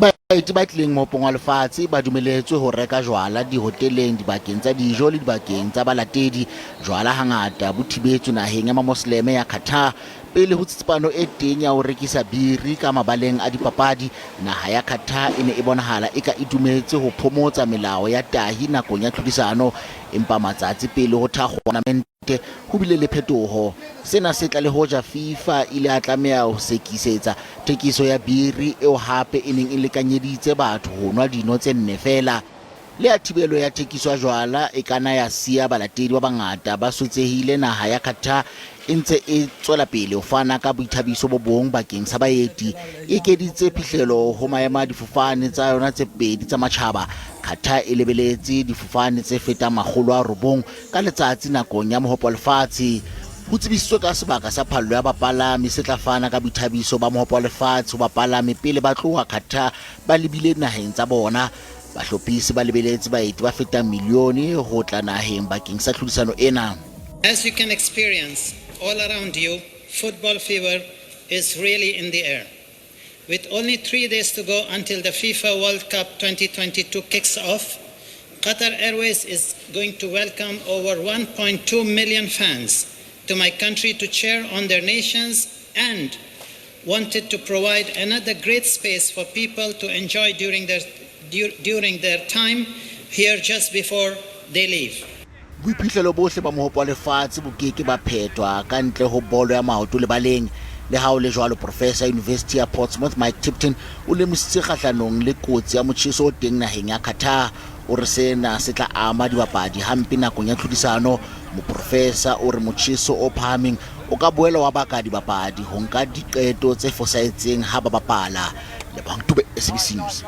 Baeti ba tlileng Mohopong wa Lefatshe ba dumeletswe ho reka jwala dihoteleng, dibakeng tsa dijo le dibakeng tsa balatedi. Jwala hangata bo thibetswe naheng ya Mamosleme ya Qatar. Pele ho tsitsipano e teng ya ho rekisa biri ka mabaleng a dipapadi, naha ya Qatar e ne e bonahala eka e dumetse ho phomotsa melao ya tahi nakong ya tlhodisano. Empa matsatsi pele ho thakgoha tournamente, ho bile le phetoho. Sena se tla le hoja FIFA ile ya tlameha ho sekisetsa thekiso ya biri eo hape e neng e lekanyeditse batho ho nwa dino tse nne feela. Le ha thibelo ya thekiso ya jwala e ka na ya siya balatedi ba bangata ba swetsehile, naha ya Qatar e ntse e tswela pele ho fana ka boithabiso bo bong bakeng sa baeti. E ekeditse phihlelo ho maemadifofane tsa yona tse pedi tsa matjhaba. Qatar e lebeletse difofane tse fetang 900 ka letsatsi nakong ya Mohope wa Lefatshe. Ho tsebisitswe ka sebaka sa phallo ya bapalami se tla fana ka boithabiso ba Mohope wa Lefatshe ho bapalami pele ba tloha Qatar ba lebile naheng tsa bona. Bahlophisi ba lebeletse baeti ba fetang milione ho tla naheng bakeng sa tlhodisano ena. As you can experience all around you, football fever is really in the air. With only 3 days to go until the FIFA World Cup 2022 kicks off, Qatar Airways is going to welcome over 1.2 million fans to my country to cheer on their nations and wanted to provide another great space for people to enjoy during their time here just before they leave. Boiphihlelo bohle ba Mohope wa Lefatshe bo ke ke ba phethwa ka ntle ho bolo ya maoto lebaleng. Le ha ho le jwalo, Professor University ya Portsmouth Mike Tipton o lemositse kgahlanong le kotsi ya motjheso o teng naheng ya Qatar. O re sena se tla ama dibapadi hampe nakong ya tlhodisano. Moprofesa o re motjheso o phahameng o ka boela wa baka dibapadi ho nka diqeto tse fosahetseng ha ba bapala. Lebohang Dube, SABC News.